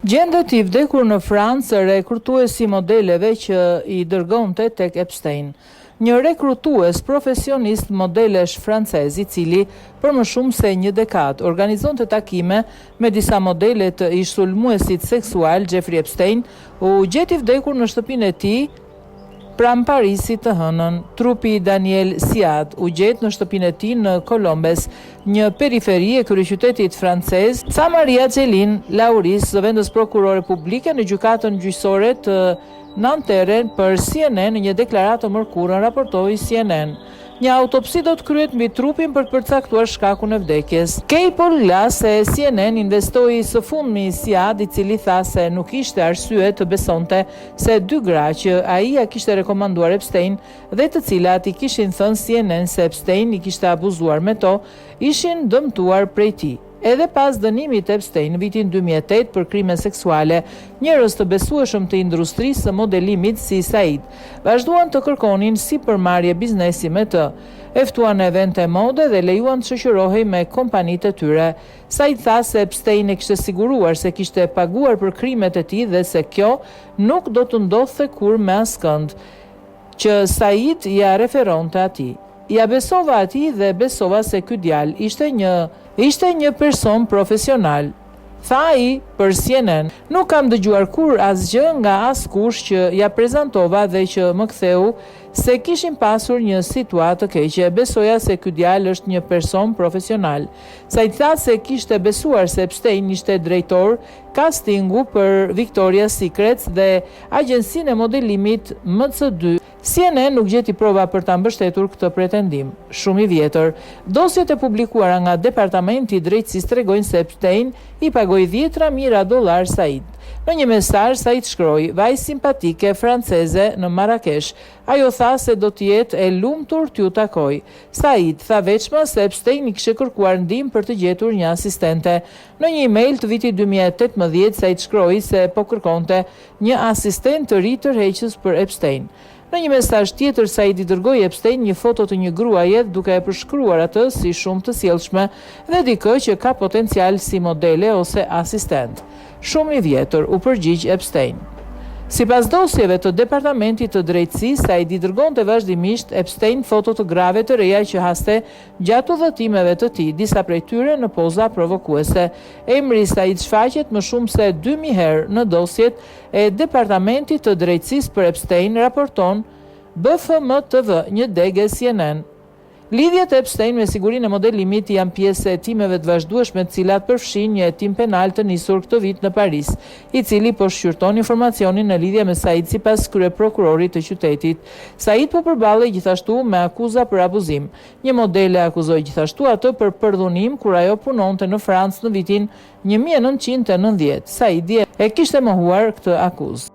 Gjendet i vdekur në Francë rekrutuesi i modeleve që i dërgonte tek Epstein. Një rekrutues profesionist modelesh francez i cili për më shumë se një dekadë organizonte takime me disa modele të ish-sulmuesit seksual Jeffrey Epstein u gjet i vdekur në shtëpinë e tij Pranë Parisit të hënën, trupi i Daniel Siad u gjet në shtëpinë e tij në Colombes, një periferi e kryeqytetit francez, tha Maria-Céline Lauris, zëvendësprokurore publike në Gjykatën Gjyqësore të Nanterre për CNN në një deklaratë të mërkurën, raportoi CNN. Një autopsi do të kryhet mbi trupin për të përcaktuar shkakun e vdekjes. Kay Polglass e CNN investoi së fundmi Siad, i cili tha se nuk kishte arsye të besonte se dy gra që ai ia kishte rekomanduar Epstein dhe të cilat i kishin thënë CNN se Epstein i kishte abuzuar me to, ishin dëmtuar prej tij. Edhe pas dënimit të Epstein në vitin 2008 për krime seksuale, njerëz të besueshëm të industrisë së modelimit si Said, vazhduan të kërkonin sipërmarrje biznesi me të. E ftuan në evente mode dhe lejuan të shoqërohej me kompanitë e tyre. Said tha se Epstein e kishte siguruar se kishte paguar për krimet e tij dhe se kjo nuk do të ndodhte kurrë me askënd që Said ia referonte atij. Ia besova atij dhe besova se ky djalë ishte një ishte një person profesional, tha ai për CNN. Nuk kam dëgjuar kurrë asgjë nga askush që ia prezantova dhe që më ktheu se kishin pasur një situatë të keqe. Besoja se ky djalë është një person profesional. Said tha se kishte besuar se Epstein ishte drejtor castingu për Victoria's Secret dhe agjencinë e modelimit MC2. CNN nuk gjeti prova për ta mbështetur këtë pretendim. Shumë i vjetër. Dosjet e publikuara nga Departamenti i Drejtësisë tregojnë se Epstein i pagoi dhjetëra mijëra dollarë Said. Në një mesazh, Said shkroi, Vajzë simpatike franceze në Marrakesh. Ajo tha se do të jetë e lumtur t'ju takojë. Said tha veçmas se Epstein i kishte kërkuar ndihmë për të gjetur një asistente. Në një email të vitit 2018, Said shkroi se po kërkonte një asistent të ri tërheqës për Epstein. Në një mesazh tjetër, Said i dërgoi Epstein një foto të një gruaje duke e përshkruar atë si shumë të sjellshme dhe dikë që ka potencial si modele ose asistent. Shumë i vjetër, u përgjigj Epstein. Sipas dosjeve të Departamentit të Drejtësisë, Said i dërgonte vazhdimisht Epstein foto të grave të reja që haste gjatë udhëtimeve të tij, disa prej tyre në poza provokuese. Emri i Said shfaqet më shumë se 2000 herë në dosjet e Departamentit të Drejtësisë për Epstein, raporton BFM TV, një degë e CNN. Lidhjet e Epstein me sigurinë e modelimit janë pjesë e hetimeve të vazhdueshme të cilat përfshijnë një hetim penal të nisur këtë vit në Paris, i cili po shqyrton informacionin në lidhje me Said sipas kryeprokurorit të qytetit. Said po përballej gjithashtu me akuza për abuzim. Një modele akuzoi gjithashtu atë për përdhunim kur ajo punonte në Francë në vitin 1990. Saidi e kishte mohuar këtë akuzë.